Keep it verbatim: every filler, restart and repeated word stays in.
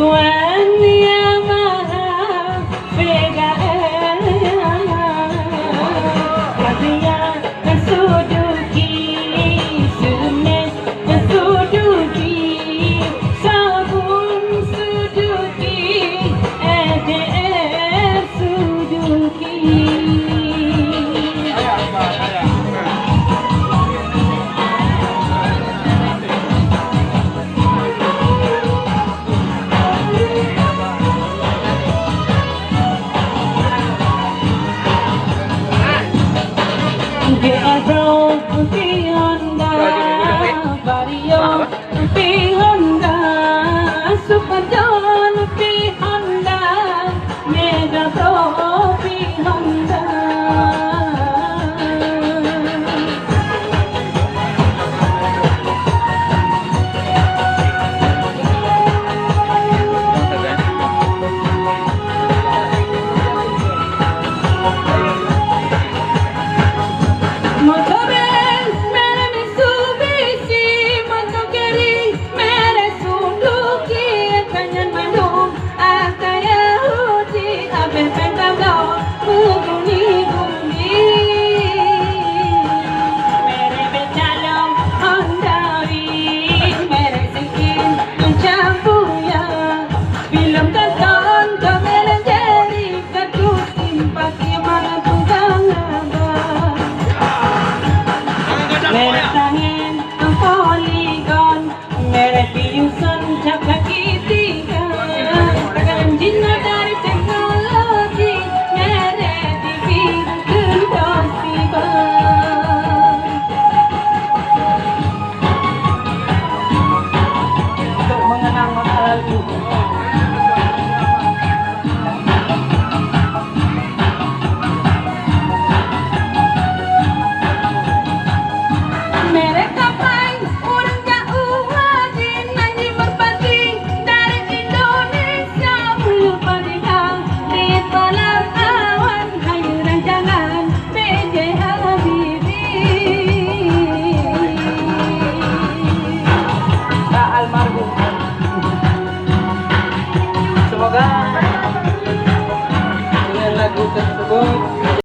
Tuhan Yang Maha Pegah, Raja Suduki, Seumeh Suduki, Sabun Suduki, F D R Suduki. G R Pro, P Honda, Vario, P Honda, Super John, P Honda, Mega Pro, P Honda. Motor Benz, merek Mitsubishi, motor Carry, merek Suzuki, tanyan mandum ata Yahudi, abéh péng tabloe meuguni-guni. Merek Becalong, Honda Wing, merek Sikin, Campuya, film karton, Tom and Jerry, kardus simpati mangat peugah haba. Merek tangen, Polygon, merek Viewson, cap kaki tiga. Takalon jinoe dari teknologi, merek T V, keuntôi siba. Untuk mengenang masa lalu. Merek kapai, ureueng jak u haji, nan jimeupati dari Indonesia, meuleupat di dipalam awan, hayeue rancangan B J Habibie. Kak almarhum. Semoga dengan lagu tersebut